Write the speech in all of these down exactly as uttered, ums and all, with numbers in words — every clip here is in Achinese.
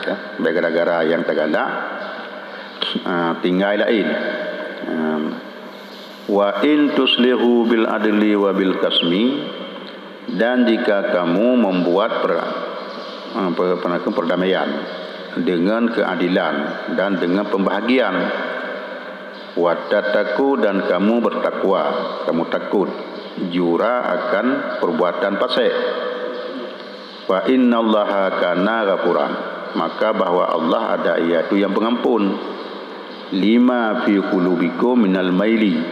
Ya, bèk gara-gara nyang tagalak, ah, tinggai laén. Ah, "Wa in tuslihu bil adli wa bil qasmi," dan jika kamu membuat per-, ah, pe-, pe-, perdamaian dengan keadilan dan dengan pembahagian, "wa tattaqu," dan kamu bertakwa, kamu takut jura akan perbuatan fasik. "Fa innallaha kana ghafuran," maka bahwa Allah ada, yaitu yang pengampun, "lima fi qulubikum minal maili,"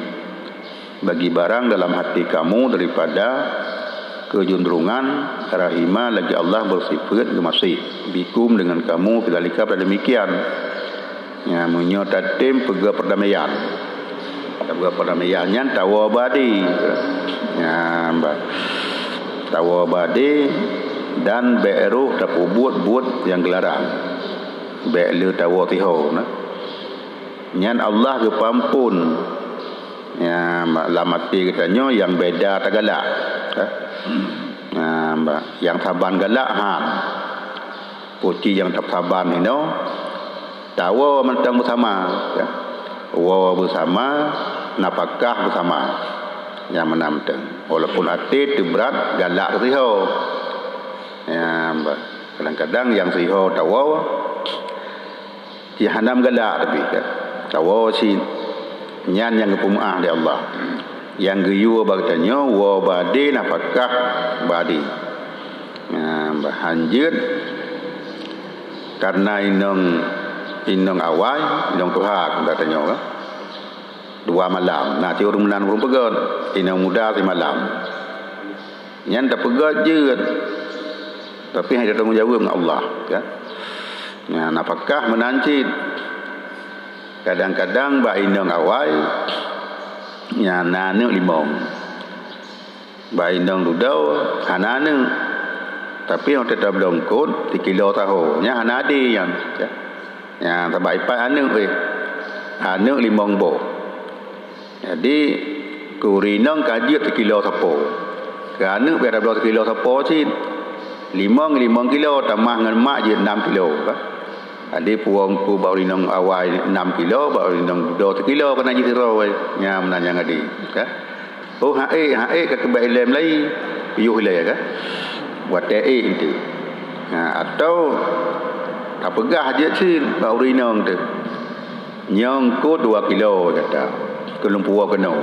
bagi barang dalam hati kamu daripada kejundrungan, "rahima," lagi Allah bersifat geumaséh, "bikum," dengan kamu, "kadzalika," pada demikian. Ya, meunyoe tatem peugah perdamaian. Tapeugah perdamaian nyan tawoe bak adé. Ya, ba-, tawoe bak adé dan bèk roh tapeubuet buet nyang geularang. Bèk le tawoe siho, nah. Nyan Allah geupeuampon. Ya, lam até geutanyoe nyang beda tagalak. Ya. Ya, ba-, nyang saban galak, han. Puci nyang saban inoe, tawoe mantong beusama, ya. Woe beusama, nafakah beusama. Nyang meunan mantong. Walaupun até teubrat galak siho. Ya, ba-, kadang-kadang nyang siho tawoe, cit hana meugalak tapi, kan. Tawoe cit. Nyan nyang geupeumeu'ah lé Allah. Nyang geuyue bak geutanyoe, woe bak adé, nafakah bak adé. Nah, bah, hanjeuet karena inong, inong awai, inong tuha, kata tanyoe, kan. Dua malam. Nah, cit ureueng meunan ureueng peugöt, inong muda simalam. Nyan tapeugöt jeuet. Tapi hana tanggung jaweueb ngon Allah, kan. Nah, nafakah meunan cit. Kadang-kadang bak inong awai, nyan na aneuk limong. Bak inong dudoe hana aneuk. Tapi watèe tabloe eungkôt, sikilo saho. Nyan hana adé nyan. Nyan sabab ipat aneuk, eh. Aneuk limong boh. Jadi, keu ureueng inong ka jeuet sikilo sapo. Keu aneuk payah tabloe sikilo sapo cit. Limong, limong kilo, tamah ngon mak jeuet nam kilo, kan. Jadi, puwoe eungkôt bak ureueng inong awai nam kilo, bak ureueng inong dudoe sikilo, keunan jih sidroe, nyan meunan nyang adé, kan. Oh, han ék, han ék ka keubah ilèe mulai, piôh ilèe, kan. Watèe ék eunteuk. Ha, atau tapeugah jeuet cit bak ureueng inong teuh. Nyoe eungkôt dua kilo gata, keu lôn puwoe keunoe.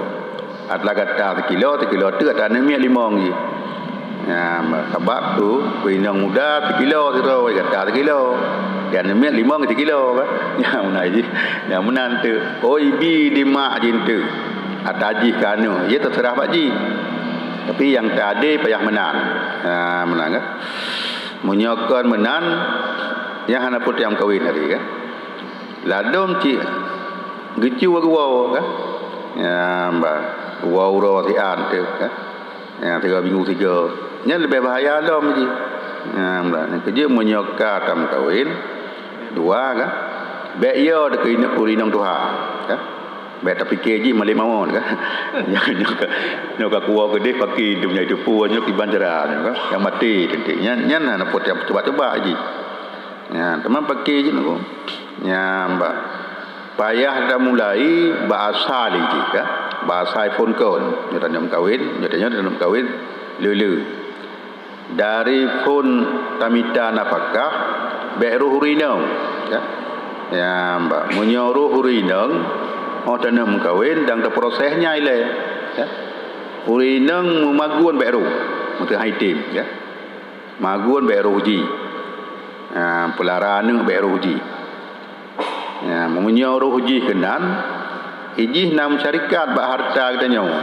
Atra gata sikilo, sikilo teuk atra aneuk miet limong jih. Nyan, sabab keu, keu inong muda sikilo sidroe, gata sikilo. Keu aneuk miet limong sikilo, kan? Nyan meunan jih. Nyan meunan teuk. Oh, ibi di mak jih eunteuk. Atra jih keu aneuk, ya teuseurah bak jih. Tapi nyang teu adé payah meunan. Ha, meunan, kan? Meunyoe kon meunan, nyan hana peue tameukawen lagi, kan? Ladôm cit geucue geuwoe, kan? Nyan, bah, geuwoe uroe siat teuh, kan? Nyan, tiga minggu tiga. Nyan leubeh bahaya lom jih. Nyan, bah, nyan keuh jeuet meunyoe ka tameukawen, dua, kan? Bèk yo deukeu ureueng inong tuha, kan? Bèk tapike jih malèe mawöt, kan? Nyoe, nyoe ka, nyoe ka kuwoe keudeh paki, nyoe teupeue, nyoe kiban cara, nyoe, kan? Nyang maté teuntèe. Nyan, nyan hana peue cuba-cuba jih. Nyan, teuma paki jih nyoe. Nyan, bah. Payah tamulai bak asai jih, kan? Bak asai phôn kon. Nyoe tanyoe meukawen, nyoe tanyoe, tanyoe meukawen, le-le. Dari phôn tamita nafakah, bèk roh ureueng inong, kan? Ya, bah. Meunyoe roh ureueng inong, oh, tanyoe meukawen, dan teuproses nyan ilèe, kan? Ureueng inong meumagun bèk roh, meuteuhai tem, kan? Magun bèk roh jih. Ha, peulara aneuk bèk roh jih. Ya, meunyoe roh jih keunan, ijih na meusyarikat bak hareuta geutanyoe.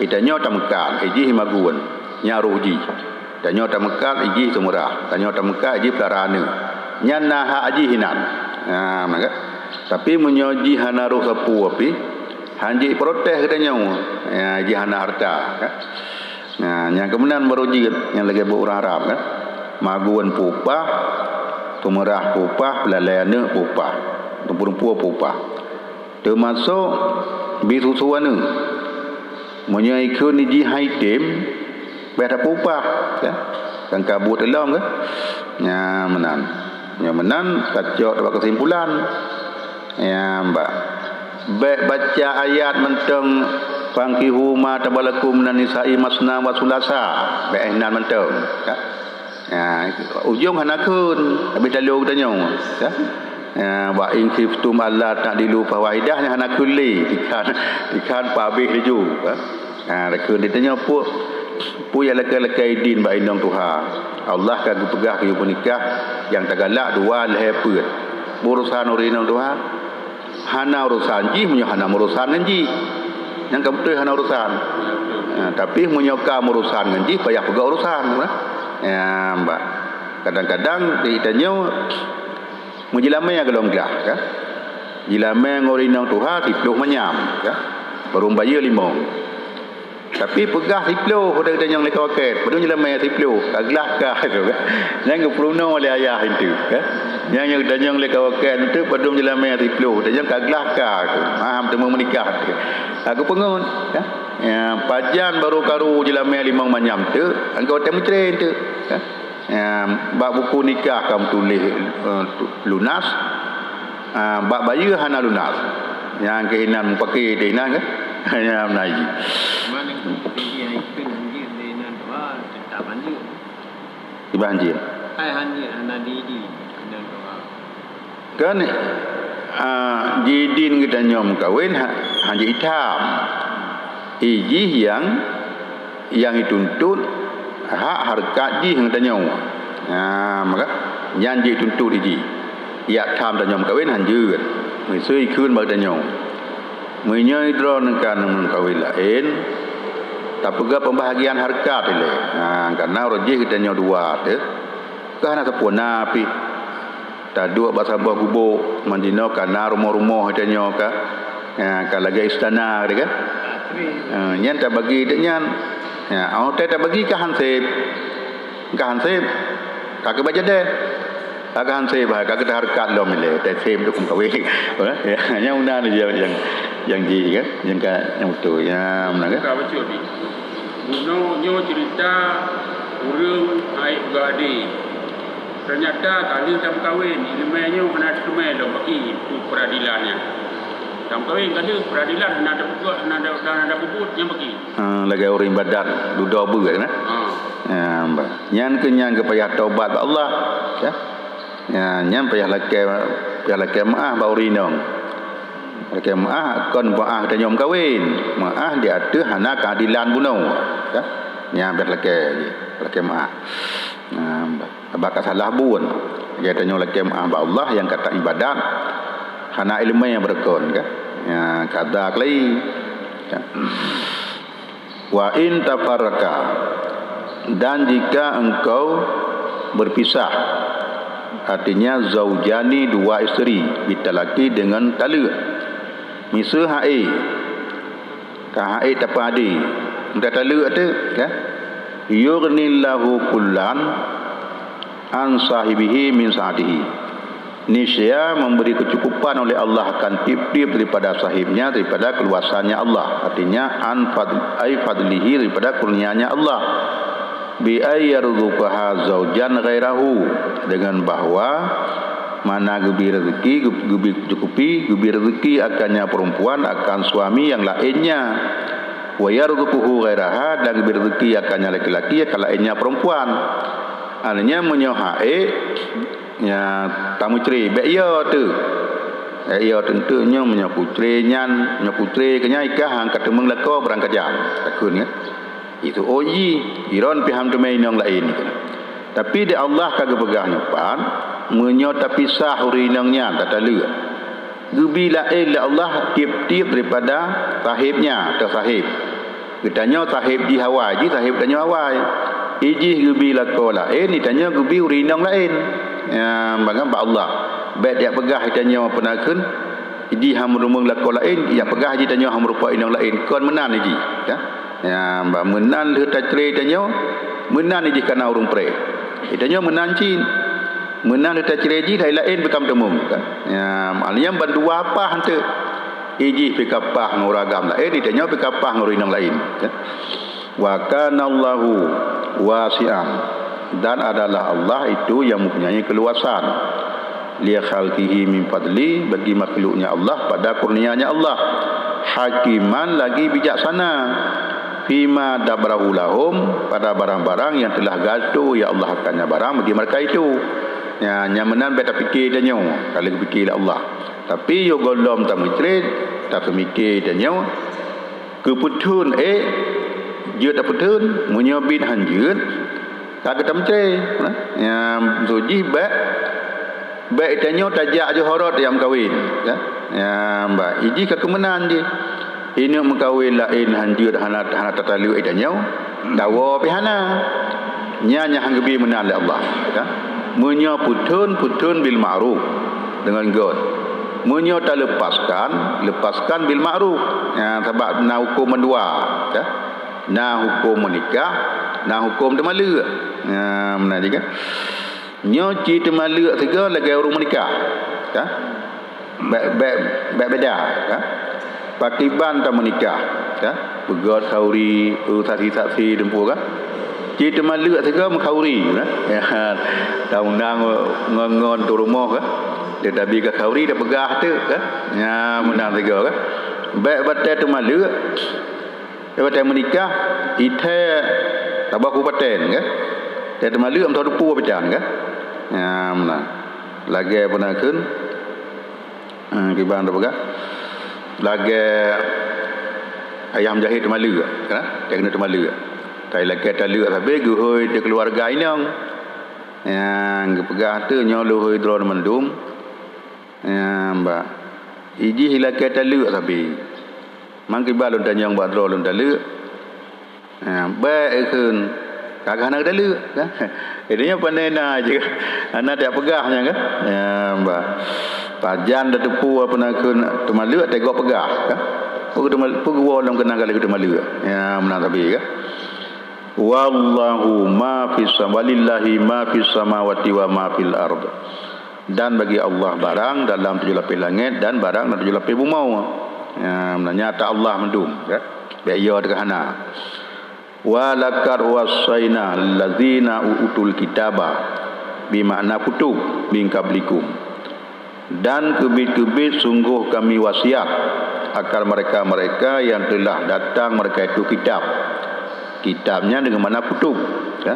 Geutanyoe tameukat, ijih magun, nyan roh jih. Tanyoe tameukat, ijih teumeurah. Tanyoe tameukat, ijih peulara aneuk. Nyan na hak jih inan. Ha, maka. Tapi meunyoe jih hana roh sapeue pih, han jeuet protes geutanyoe. Ya, jih hana hareuta, kan? Nah, nyang keumeunang barô jeuet nyang lagèe buet ureueng Arab, kan? Magun peupah, teumeurah peupah, peulalai aneuk peupah, teumeurumpok peupah. Teumasok bi susu aneuk. Meunyoe ikheun jih han item, bèk tapeupah, kan? Kan ka buet lom, kan? Nyan meunan. Nyoe meunan tacok bak keusimpulan. Ya, bah. Bèk baca ayat mantong, "Fankihu ma taba lakum minan nisa'i masna wa sulasa." Bèk eh nan mantong. Ya. Ya, ujong hana kheun, habéh talo geutanyoe. Ya. Ya, "Wa in khiftum alla ta'dilu fawahidah," nyan hana kheun lé. Ikan, ikan pabéh laju. Ya. Ha, lakée tanyoe peue, peue nyang lakée-lakée idin bak inong tuha. Allah ka geupeugah keu peunikah nyang tagalak dua lhèe peuet. Urosan ureueng inong tuha, hana urosan jih meunyoe hana meurusan ngon jih. Nyang ka beutôi hana urosan. Ha, tapi meunyoe ka meurusan ngon jih, payah peugah urosan. Ya, bah. Kadang-kadang di tanyoe meujilamé golom glah, ka. Jilamé ngon ureueng inong tuha siploh manyam, ka. Barô bayeue limong. Tapi peugah siploh, udah geutanyoe lé ka wakét, padum jilamé siploh, ka glah ka tu, ka. Nyang geupeurunoe lé ayah itu, ka. Nyang, nyang geutanyoe lé ka wakét itu, padum jilamé siploh, geutanyoe ka glah ka tu. Maham teuma meunikah tu. Ka geupeungon, ka. Ya, pajan barô karu jilamé limong manyam tu, angka watèe meucré tu, ka. Ya, bak buku nikah ka meutuléh, eh, tu-, lunas. Ah, bak bayeue hana lunas. Nyang keuh inan meupaké teuh inan kan? Hanya meunajih. Mana tinggi hai keu hanjeuet lé inan dua, tetap hanjeuet. Tiba hanjeuet. Hai hanjeuet hana diidi, inan dua. Kan, ah, jidin geutanyoe meukawen ha-, hanjeuet itam. Ijih nyang, nyang ituntut hak hareukat jih ngon tanyoe. Ha, maka nyan jituntut ijih. Yak tham tanyoe meukawen hanjeuet. Miseue ikheun bak tanyoe. Meunyoe droeneuh ka meukawen laén, tapeugah pembahagian hareukat ilée. Ha, karena uroe jih geutanyoe dua teuh, ka hana sapeue na pih. Taduek bak saboh gubok, mandinoe ka na rumoh-rumoh tanyoe ka, ya, ka lagée istana tadi kan. Ha, nyan tabagi dek nyan. Ya, oh, teuh tabagi ka hanseb. Ka hanseb. Ka keuba jadeh. Ka, ka hanseb, ka keudah hareukat lom ilée. Teuh seb duk meukawen. Ya, nyang una ni nyang, nyang, nyang jih kan. Nyang ka, nyang beutôi. Ya, meunan kan. Ka bacut ni. Bunoe nyoe cerita ureueng hai peugah ade. Ternyata ka lheueh tameukawen, ileumèe nyoe hana teumè lom bagi peuradilan nyan. Tameukawen ka lheueh peuradilan hana tapeubuet, hana ta-, hana tapeubuet nyan bagi. Ha, lagèe ureueng ibadat, dudoe beuet, nah. Ha. Ya, bah. Nyan keuh nyang geupayah tobat bak Allah. Ya. Ya, nyan payah lakèe, payah lakèe meu'ah bak ureueng inong. Lakèe meu'ah kon meu'ah tanyoe meukawen, meu'ah di ateueh hana keuadilan bunoe. Ya. Nyan payah lakèe, lakèe meu'ah. Nah, bah. Sabab ka salah buet. Lagèe tanyoe lakèe meu'ah bak Allah nyang ka taibadat, hana ileumèe beureugon, kan? Ya, kada keulai. Ya. "Wa in tafarraqa," dan jika engkau berpisah, artinya zaujani, dua isteri, bitalaqi, dengan taleuek. Miseue ha'é, ka ha'é tapeuade, meutaleuek teuh, kan? "Yughnillahu kullan an sahibihi min sa'atihi." Niscaya memberi kecukupan oleh Allah akan tiep-tiep daripada sahibnya, daripada keluasannya Allah. Artinya, an fadl-, ai fadlihi, daripada kurnianya Allah. Bi ay yarzuqaha zaujan ghairahu, dengan bahwa mana geubri rezeki, geu-, geubri cukupi, geubri rezeki akannya perempuan akan suami yang lainnya. Wa yarzuquhu ghairaha, dan geubri rezeki akannya laki-laki akan lainnya perempuan. Artinya, meunyoe ha'é, ya, tameucré, bèk yo teuh. Bèk yo teuh, nyoe meunyoe kucré nyan, nyoe kucré keu nyan, ikah han ka teumeung lakoe barang kajam. Takheun, kan? Itu oh jih, droen pih han teumè inong laén. Tapi di Allah ka geupeugah nyoe pat, meunyoe tapisah ureueng inong nyan, tataleuek. Geubri laén lé Allah tiep-tiep daripada sahibnya atau sahib. Geutanyoe sahib jih awai, jih sahib tanyoe awai. Ijih geubri lakoe laén, itanyoe geubri ureueng inong laén. Ya, bangai bak Allah. Bèk jak peugah itanyoe peue nakheun, ijih han meureumeung lakoe laén, jak peugah jih tanyoe han meurupa inong laén. Kon meunan ijih, ya. Ya, bak meunan lheueh tacré tanyoe, meunan ijih kana ureueng pré. Itanyoe meunan cit. Meunan lheueh tacré jih, hai laén pih ka meuteumèe, kan? Ya, maknanya bandua paih teuh. Ijih pih ka paih ngon ureueng agam laén, itanyoe pih ka paih ngon ureueng inong laén, kan? Wa kanallahu wasi'an, dan adalah Allah itu yang mempunyai keluasan. Li khalqihi min fadli, bagi makhluknya Allah pada kurnianya Allah. Hakiman, lagi bijaksana. Fima dabbarahu lahum, pada barang-barang yang telah gato ya Allah akannya barang bagi mereka itu. Nya, nyang meunan bèk tapike tanyoe, ka lheueh geupike lé Allah. Tapi yo gohlom tameucret, tapeumiké tanyoe, keu peutheun ék jeuet tapeutheun, meunyoe bit han jeuet, ka geutameucré. Nah, nyang soe jih bèk, bèk tanyoe tajak johorot nyang meukawen, ya. Nyang ba, ijih ka keumeunan jih. Ineuk meukawen laén han jeuet, hana, hana tataleuek tanyoe, dawa pih hana. Nyan nyang han geubri meunan lé Allah, ya. Meunyoe peutheun, peutheun bil ma'ruf, deungon göt. Meunyoe taleupaskan, leupaskan bil ma'ruf. Ya, sabab na huköm mandua, ya. Na huköm meunikah, na huköm teumaleuek. Ya, meunan jih kan. Nyoe ci teumaleuek sigoe lagèe ureueng meunikah, ka? Bèk, bèk, bèk beda, ka? Pakriban tameunikah, ka? Peugöt khauri, eu, saksi-saksi teumpo, ka? Ci teumaleuek sigoe meukhauri, ka? Ya, taundang ngon-ngon tu rumoh, ka? Teutabi ka khauri, tapeugah teuk, ka? Nya, meunan sigoe, ka? Bèk batèe teumaleuek, Watèe meunikah, ithèe tabah kupaten, kan? Watèe teumaleuek meutoh teupeu pitan, kan? Nyan meunan. Lagèe peue na kheun, eh, kiban tapeugah. Lagèe ayah meujahét teumaleuek, kan? Watèe keuneuk teumaleuek. Watèe lakèe taleuek sabe geuhôi di keuluwarga inong. Nyang geupeugah teuk nyoe lôn hôi droe mandum. Nyan bah. Ijih ilakèe taleuek sabe. Mangkeuba lôn tanyong bak droe lôn taleuek. Ha, bèk kheun, ka hana taleuek, kan? Jadi nyan pandai na jih, hana tapeugah nyan, kan? Ya, bah. Pajan tateupeue peue na kheun teumaleuek, teugob peugah, kan? Peue teumal-, peue geuwoe lom keunan ka lheueh teumaleuek. Ya, meunan sabe, kan? Wallahu ma fis sam-, walillahi ma fis samawati wa ma fil ard. Dan bagi Allah barang dalam tujoh lapéh langét dan barang dalam tujoh lapéh bumoe. Ya, meunan nyan ata Allah mandum, ya. Bèk yo teuka hana. Wa laqad wassaina allazina utul kitaba, bi makna kutub, min qablikum. Dan keubiet-keubiet sunggoh Kami wasiat akan mereka-mereka yang telah datang mereka itu kitab. Kitab nyan deungon makna kutub, ya.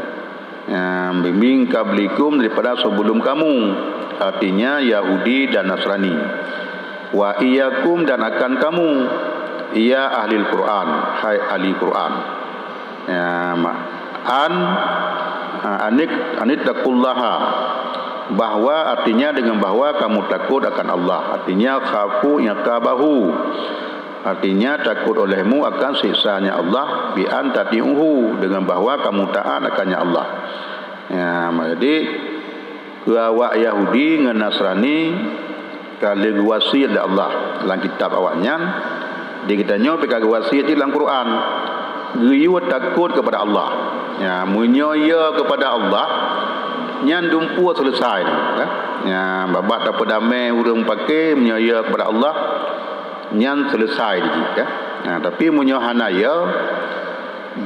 Nyan, min qablikum, daripada sebelum kamu, artinya Yahudi dan Nasrani. Wa iyyakum, dan akan kamu, ya ahlil Qur'an, hai ahli Qur'an. Ya, ma-, an, ha, anik-, anittaqullaha, bahwa artinya dengan bahwa kamu takut akan Allah. Artinya khafu iqabahu. Artinya takut olehmu akan siksanya Allah, bi an tati'uhu, dengan bahwa kamu taat akannya Allah. Ya, ma-, jadi, keu awak Yahudi ngon Nasrani ka lheueh geuwasiet lé Allah lam kitab awaknyan, di geutanyoe pih ka geuwasiet cit lam Quran, geuyue takot keupada Allah. Ya, meunyoe ya keupada Allah, nyan dumpeue seuleusai, kan? Ya, babah tapeudamé ureueng paké, meunyoe ya keupada Allah, nyan seuleusai jih, kan? Ya, tapi meunyoe hana ya,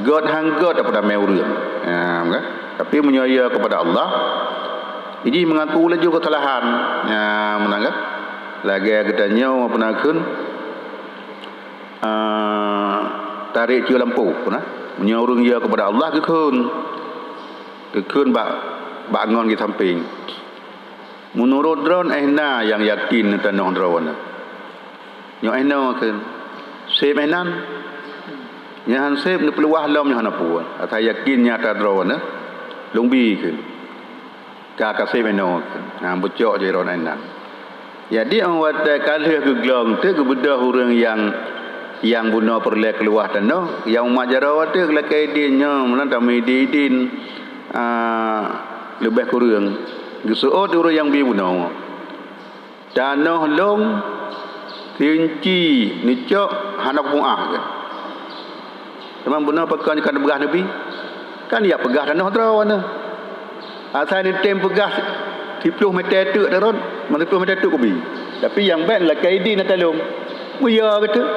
göt han göt tapeudamé ureueng. Ya, kan? Tapi meunyoe ya keupada Allah, jih meungaku laju keusalahan. Ya, meunan kan? Lagèe geutanyoe peue na kheun, ah, tarek cue lampôh, peue na? Meunyoe ureueng ya keupada Allah, geukheun. Geukheun bak, bak ngon di sampéng. Meunurot droeneuh, eh, na nyang yakin tanoh droeneuh. Nyoe eh noe kheun, sép eh nan. Nyang han sép neupeuluwah lom nyoe hana peue. Asai yakin nyata droeneuh, lôn bi kheun. Ka, ka sép eh noe kheun. Nah, beucok jaroe eh nan. Jadi, óh watèe ka lheueh geuglong teuk geubeudôh ureueng nyang, nyang bunoe peureulèe keuluwah tanoh, nyang umat jaroe teuk lakèe idin nyoe, meunan tameuidin-idin, ah, leubeh kureueng. Geuseuôt ureueng nyang bi bunoe. Tanoh lôn, sinci neucok hana kupeu'ah keu. Teuma bunoe pakon ka neupeugah neubi? Kan jak peugah tanoh droeneuh. Asai neutem peugah siploh mètè teuk tarot, siploh mètè teuk kubi. Tapi nyang bèk lakèe idin ata lôn. Meuyö keu teuk.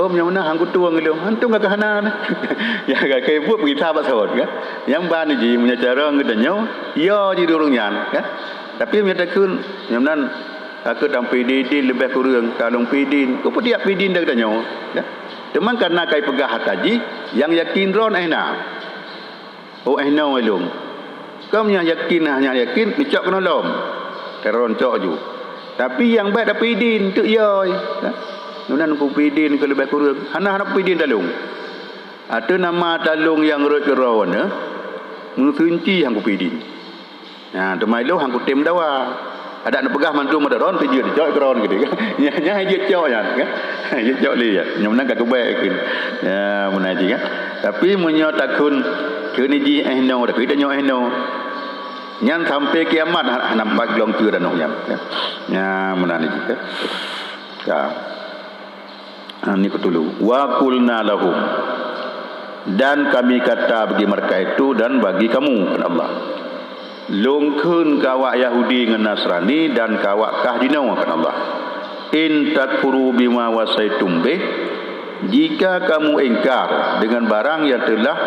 Oh, nyang meunan han kutueng lôn. Hantom ka hana. Nyang ka keu buet peugisa bak sawot, kan? Nyang ban jih meunyoe carông geutanyoe, yo jih di ureueng nyan, kan? Tapi meunyoe takheun, nyoe nan, takheun dan pidin leubeh kureueng, kalon pidin. Keupeue tiep pidin dari tanyoe? Ya. Teuma karena kai peugah ata jih, nyang yakin droe eh na. Oh, eh no ilong. Kaum nyang yakin, nyang yakin, dicok keunoe lom. Teron cok ju. Tapi nyang baik tapi idin, teuk yoi. Ya. Nyoe nan kupidin keu leubeh kureueng. Hana, hana kupidin talong. Ateueh nama talong nyang rot keudroe nyoe, meuseunci han kupidin. Nah, teuma ilong han kutem dawa. Adak neupeugah mandum meudaron, pijeuet cok keudroe geude. Nyan, nyan jeuet cok nyan, kan? Jeuet cok lé, ya. Nyoe meunan ka keubek kheun. Ya, meunan jih, kan? Tapi meunyoe takheun, kheun jih eh no, takheun tanyoe eh no. Nyan sampai kiamat ha-, hana mat glong keue tanoh nyan, ya. Ya, meunan jih, ya. Ya. Ha, ni keutulu. Wa qulna lahum. Dan kami kata bagi mereka itu dan bagi kamu, kata Allah. Lôn kheun keu awak Yahudi ngon Nasrani dan keu awak kah jinoe, kata Allah. In takfuru bima wasaitum bih, jika kamu ingkar dengan barang yang telah,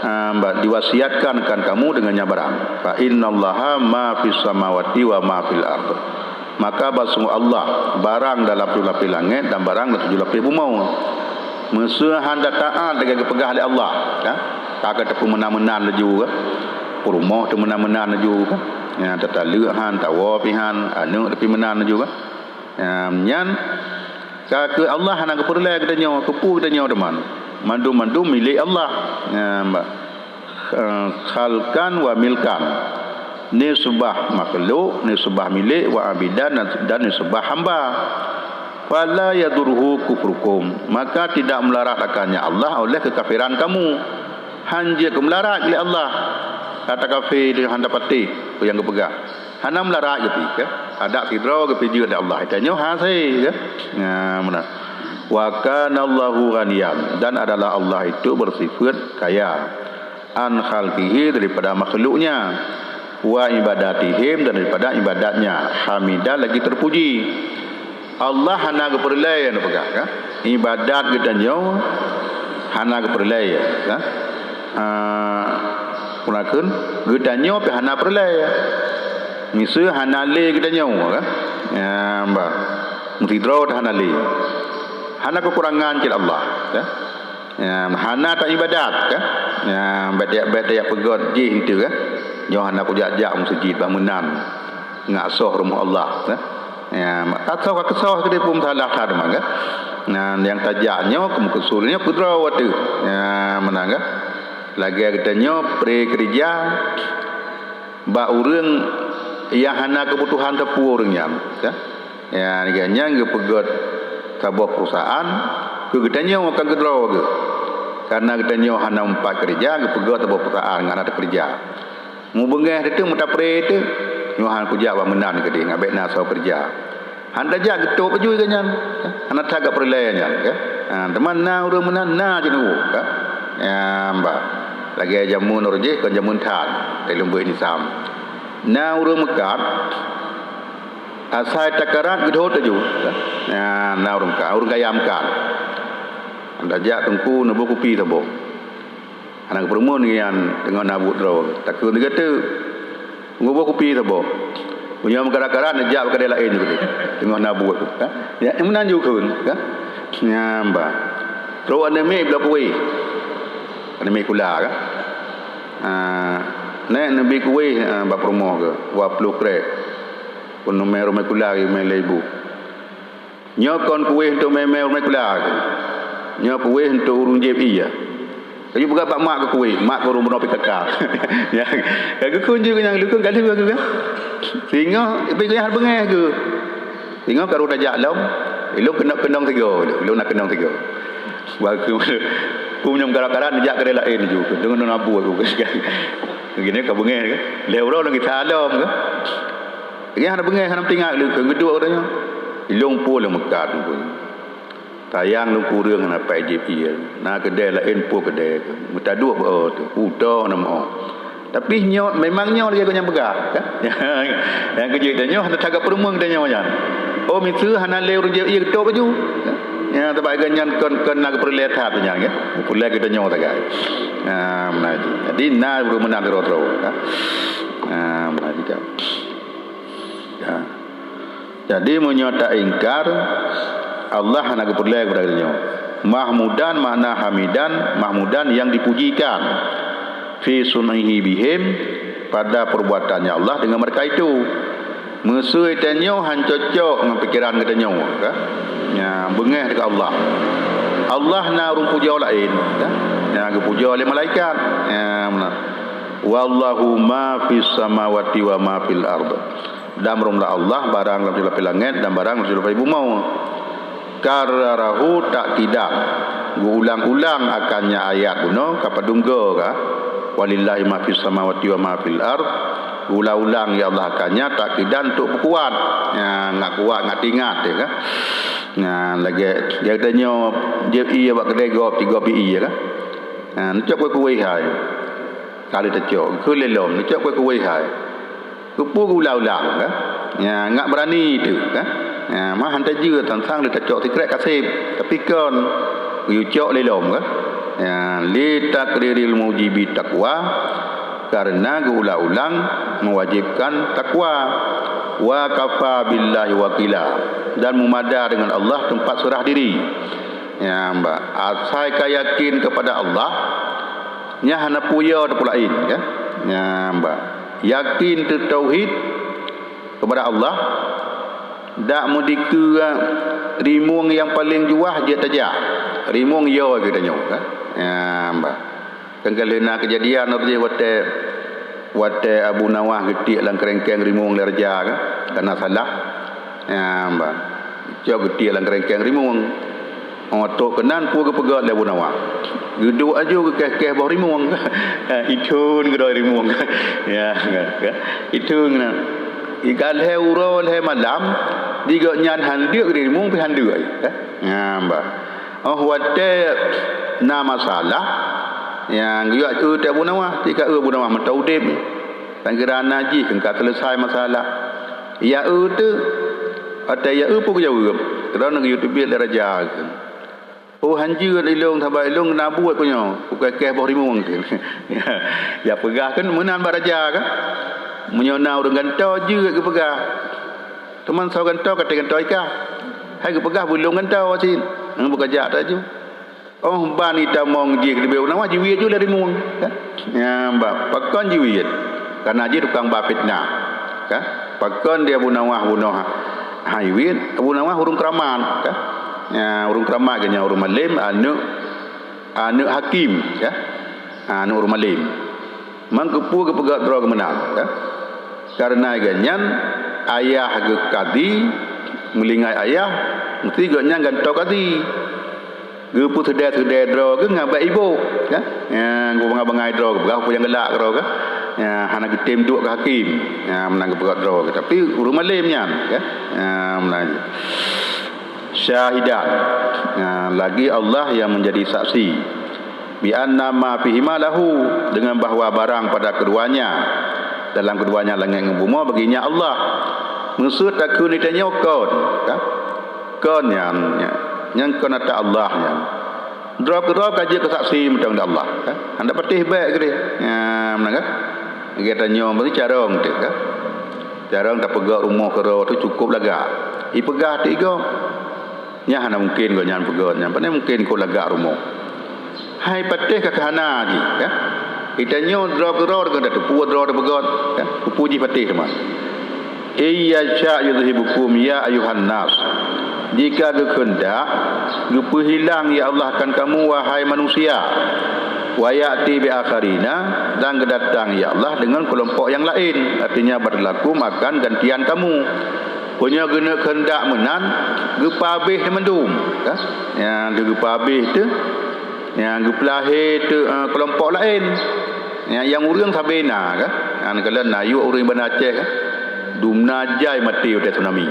ah, diwasiatkan akan kamu dengannya barang. Fa innallaha ma fis samawati wa ma fil ard. Maka basunggoh Allah, barang dalam tujoh lapéh langét dan barang dalam tujoh lapéh bumoe. Meuseu han tataát lagée geupeugah lé Allah, ka? Ka, ka teupeumeunan-meunan laju, ka? Peurumoh teumeunan-meunan laju, ka? Ya, tataleuek han, tawoe pih han, aneuëk tapi meunan laju, ka? Ya, nyan ka keu Allah hana geupeureulée geutanyoe, keupeue geutanyoe teuma. Mandum-mandum milék Allah. Ya, ba-, eh, khalqan wa milkan, nisbah makhluk, nisbah milék, wa abidan, dan, dan nisbah hamba. Fala yadurruhu kufrukum, maka tidak melarat akannya Allah oleh kekafiran kamu. Han jeuet keu melarat lé Allah. Kata kafé itu hana patéh, peue nyang geupeugah. Hana melarat geupi, ka? Adak sidroe geupijeuet lé Allah. Tanyoe hase, ka? Nah, meunan. Wa kana Allahu ghaniyan, dan adalah Allah itu bersifat kaya. An khalqihi, daripada makhluknya, wa ibadatihim, dan daripada ibadatnya, hamidan, lagi terpuji. Allah hana geupeureulée nyang peugah, ka? Ibadat geutanyoe hana geupeureulée, ka? Ah, peue kheun, geutanyoe pih hana peureulée. Miseue hana lé geutanyoe, ka? Ya, bah. Meusidroe hana lé. Hana keukurangan cit Allah, ka? Ya, hana taibadat, ka? Ya, bék tajak, bék tajak peugét jih enteuk, ka? Nyoe hana kujak-jak meuseujid bak meunan. Ngak soh rumoh Allah, ka? Ya, ka soh, ka soh keudeh pun salah that teuma, ka? Nah, nyang tajak nyoe, keu meukeusud nyoe, keu droe ateueh. Ya, meunan, ka? Lagée geutanyoe, pré keureuja bak ureuëng nyang hana keubutuhan sapeue ureuëng nyan, ka? Ya, lagée nyan geupeugét saboh perusahaan keu geutanyoe, ka keu droe geuh. Karena geutanyoe hana meupat keureuja, geupeugét saboh perusahaan ngon hana teukeureuja. Mubeungéh teuh, meuta pré teuh, nyoe han kujak bak meunan keudeh, ngat bék na soe keureuja. Han tajak geutôp laju geuh nyan, hana that gak peureulée nyan, ka? Ha, teuma na ureuëng meunan, na cit nyoe, ka? Ya, bah. Lagée jameun ureuëng jih, kon jameun that, lé lumbôi nisam. Na ureuëng meukat, asai takarat geudhôt laju, ka? Ya, na ureuëng meukat, ureuëng kaya meukat. Han tajak teungku neuboh kupi saboh. Hana geupeureumeun ngian teungoh na buet droe. Takheun lagée teuk. Geuboh kupi saboh. Meunyoe meukarat-karat neujak bak keudè laén, teungoh na buet. Ha? Ya, meunan ju kheun, ka? Nyan bah. Trok aneuk miet bloe kueh. Aneuk miet sikula, ka? Ah, nèk neubi kueh, ah, bak peurumoh keuh, dua ploh krek. Peurumoh sikula, lhèe ribèe. Nyoe kon kueh untuk mè-mè ureueng sikula. Nyoe kueh untuk ureueng jieb ié. Laju peugah bak mak keuh kueh, mak keuh ureueng bunoe P K K. Ya, ka geukheun jih keu nyang leukeue ka lheueh keuh kan. Singoh, tapi keuh nyan beungèh keuh. Singoh ka rôh tajak lom, ilôn keunong, keunong sigoe, ilôn na keunong sigoe. Bah keuh, keuh nyoe meukarat-karat neujak keudè laén ju, deungon nabue keuh. Geuh nyan ka beungèh keuh. Lhèe uroe lôn gisa lom keuh. Lagèe hana beungèh, hana meutingat lé kheun geuduek geutanyoe. Ilôn peue lôn meukat keuh. Sayang lôn kureueng hana pat jieb ié. Na keudè laén peue keudè keuh. Meuta duek beu teuh. Utoe hana meu. Tapi nyoe, memang nyoe lagèe geuh nyang peugah, kan? Nyang keu jeuet tanyoe hana tagak peurumeung tanyoe nyan. Oh, miseue hana lé ureueng jieb ié geutôp laju. Nyan sabab lagèe nyan kon, kon na geupeureulèe that nyan, kan? Geupeureulèe geutanyoe sagai. Ha, meunan jih. Jadi, na ureueng meunan droe-droe, kan? Ha, meunan jih, kan? Ya. Jadi, meunyoe taingkar, Allah hana geupeureulée keupada geutanyoe. Mahmudan makna hamidan, mahmudan yang dipujikan. Fi sun'ihi bihim, pada perbuatannya Allah dengan mereka itu. Meuseu tanyoe han cocok ngon pikeran geutanyoe, ka? Nya, beungéh dekat Allah. Allah na ureuëng pujoe laén, ka? Nya, geupujoe lé malaikat. Nya, meunan. Wallahu ma fis samawati wa ma fil ard. Dan meureumpla Allah barang lam lapéh langét dan barang lam lapéh bumoe. Karrarahu ta'kidan. Geuulang-ulang akannya ayat bunoe ka padum go ka. Walillahi ma fis samawati wa ma fil ard. Ulang-ulang ya Allah akannya ta'kidan untuk peukuat. Ya, ngak kuat, ngak tingat ya ka. Nah, lagée dia tanya, dia iya bak kedai gop, tiga pi iya ka. Nah, nucok kueh-kueh hai. Kali tacok, keu lelom, nucok kueh-kueh hai. Keupeue geuulang-ulang, ka? Ya, ngak beurani teuh, ka? Ya, mah han tajeuet, sang-sang lé tacok sikrek kaseb, tapi kon geuyue cok lé lom, ka? Ya, li takriril mujibi taqwa, karena geuulang-ulang mewajibkan takwa. Wa kafa billahi wakila, dan meumada dengan Allah teumpat seurah diri. Ya, mbak, asai ka yakin kepada Allah, nyan hana peue yo teupeue laén, ka? Ya, mbak. Yakin teuh tauhid kepada Allah, dak meudikeue rimueng nyang paleng juah jeuet tajak. Rimueng yo geutanyoe, ka? Ya, mbak. Kan ka lheueh na keujadian lom jih watée, watée Abu Nawas geutiek lam keureuengkeng rimueng lé raja, ka? Karena salah. Ya, mbak. Cok geutiek lam keureuengkeng rimueng. Oh, trok keunan peue geupeugét lé Abu Nawas. Geuduek aju geukéh-kéh boh rimueng. Ithon keudroe rimueng. Ya, ka, ka. Ithon keunan. Ikalhée uroe lhée malam, di gobnyan han deuk rimueng pih han deuk. Ka? Ya, mbak. Oh, watée na masalah, nyang geuyue eu teuh Abu Nawas, tika eu Abu Nawas mantong udeb. Tan kira na jih ka seuleusai masalah. Ya eu teuh, watée ya eu peue geujaweueb. Keudroe geuyue teubiet lé raja. Oh, han jeuet ilong, sabab ilong na buet ku nyoe, kukéh-kéh boh rimueng. Ya, ya peugah kan meunan bak raja kan. Meunyoe na ureuëng gantoe jeuet geupeugah. Teuma soe gantoe ka teugantoe i kah. Hai geupeugah beulông gantoe cit. Nang beukajak taju. Oh, ban itamong jih leubeh u Nawas jiwiet ju lé rimueng, kan? Nya, mbak, pakon jiwiet? Karena jih tukang ba fitnah, kan? Pakon dia Abu Nawas bunoe ha, ha jiwiet? Abu Nawas ureuëng keuramat, kan? Nya, ureuëng keuramat geuh nyan ureuëng malem, aneuëk, aneuëk hakim, kan? Ha, aneuëk ureuëng malem. Mang keupeue geupeugah droe geuh meunan, kan? Karena geuh nyan ayah geuh kadi, meulingai ayah, meusti geuh nyan gantoe kadi. Geupeuseudeh-seudeh droe geuh ngon bak iboh, kan? Nya, geubangai-bangai droe geuh, peugah peue nyang galak droe geuh. Nya, hana geutem duek keu hakim. Nya, meunan geupeugah droe geuh. Tapi ureuëng malem nyan, kan? Nya, meunan. Syahidan. Nya, lagi Allah yang menjadi saksi. Bi anna ma fihima lahu, dengan bahwa barang pada keduanya, dalam keduanya langét ngon bumoe, baginya Allah. Meuseu takheun tanyoe kon, kan? Kon nyan, nyan, nyan kon ata Allah nyan. Droe keudroe ka jeuet keu saksi mantong di Allah, kan? Hana patéh bék keudeh. Nya, meunan kan? Geutanyoe meusti carông teuh, kan? Carông tapeugah rumoh keudroe teuh cukup lagak. Ipeugah teuh igoe. Nyan hana mungken gobnyan peugét nyan. Pane mungken kon lagak rumoh. Hai patéh ka hana jih, kan? Geutanyoe droe keudroe deungon tateupeue droe teupeugét, kan? Keupeue jih patéh teuma. Iyasya yuzhibukum ya ayuhan nas. Jika geukeundak, geupeuhilang ya Allah akan kamu, wahai manusia. Wa ya'ti bi akharina, dan geudatang ya Allah dengan kelompok yang lain. Artinya, badalakum, akan gantian kamu. Meunyoe geuneuk keundak meunan, geupeuhabéh mandum, kan? Nyang geupeuhabéh teuh, nyang geupeulahé teuh, eh, keulompok laén. Nyang, nyang ureuëng sabe na, kan? Nyang kalon na yue ureuëng Banda Aceh, kan? Dumna jai maté watée tsunami.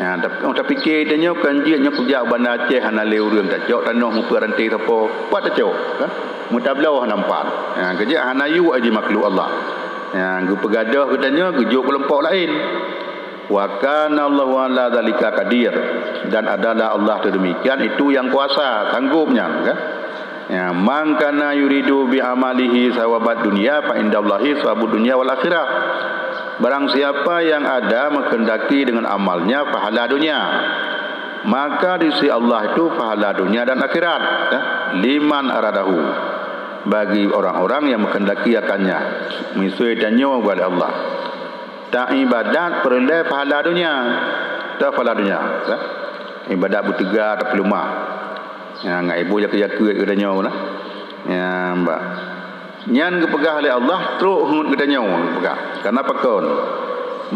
Nyang tap-, oh, tapike tanyoe kan jeuet nyoe kujak Banda Aceh hana lé ureuëng tacok tanoh meupeu ranté sapo, pat tacok, kan? Meutabloe hana meupat. Nyang keujak hana yue jih makhluk Allah. Nyang geupeugadôh geutanyoe geujok keulompok laén. Wa kana Allahu ala dzalika qadir, dan adalah Allah tu demikian itu yang kuasa, sanggup nyan, kan? Ya, man kana yuridu bi amalihi sawabad dunya fa indallahi sawabud dunya wal akhirah. Barang siapa yang ada menghendaki dengan amalnya pahala dunia, maka di sisi Allah itu pahala dunia dan akhirat, ya, liman aradahu, bagi orang-orang yang menghendaki akannya. Miseu tanyoe bak Allah. Tak ibadat peureulée pahala dunia. Teuh pahala dunia, ya. Ibadat beuteuga atau peuleumah. Ya, ngat ibu jakeuet-jakeuet geutanyoe lah. Ya, mbak. Nyan geupeugah lé Allah trok heuet geutanyoe geupeugah. Karena pakon?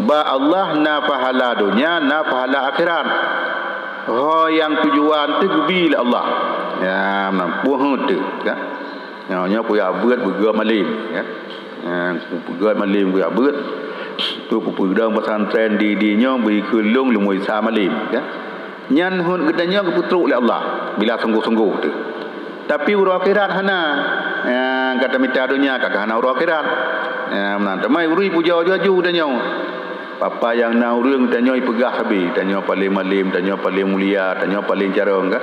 Bak Allah na pahala dunia, na pahala akhirat. Ho nyang tujuan teuh geubi lé Allah. Ya, meunan, peue heuet teuh, kan? Nyoe, nyoe kujak beuet beugét malem, ya. Ya, beugét malem kujak beuet. Tu kupeudong pesantren di, di nyoe bri keu lôn leumo Isa malem, ya. Nyan heuet geutanyoe geupeutrok lé Allah bila sunggoh-sunggoh teuh. Tapi uroe akhirat hana. Ya, gata mita donya ka hana uroe akhirat. Ya, meunan teuma ureuëng pujoe aju-aju geutanyoe. Peue-peue nyang na ureuëng tanyoe ipeugah sabe, tanyoe paleng malem, tanyoe paleng mulia, tanyoe paleng carông, kan.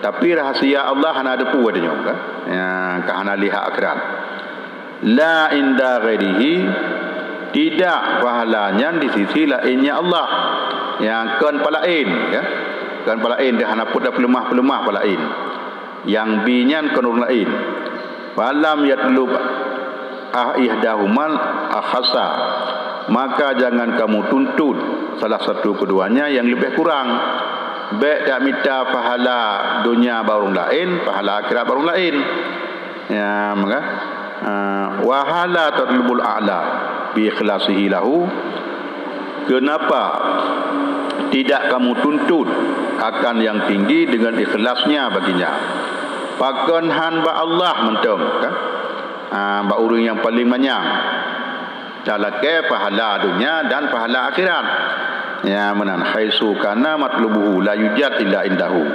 Tapi rahsia Allah hana teupeue tanyoe, kan. Ya, ka hana lihat akhirat. La inda ghairihi, tidak pahala nyan di sisi lainnya Allah. Nyang kon palaén, ya. Kon palaén, dia hana peuet peuleumah-peuleumah palaén. Nyang bi nyan kon ureuëng laén. Falam yatlub ah ihdahumal akhasa. Maka jangan kamu tuntut salah satu keduanya yang lebih kurang. Bék dak mita pahala donya bak ureuëng laén, pahala akhirat bak ureuëng laén. Ya, maka, ah, wa hala tatlubul a'la bi ikhlasihi lahu. Kenapa tidak kamu tuntut akan yang tinggi dengan ikhlasnya baginya? Pakon han bak Allah mantong, kan? Ah, bak ureuëng nyang paleng manyang. Talakée pahala donya dan pahala akhirat. Ya, meunan, haitsu kana matlubuhu la yujad illa indahu.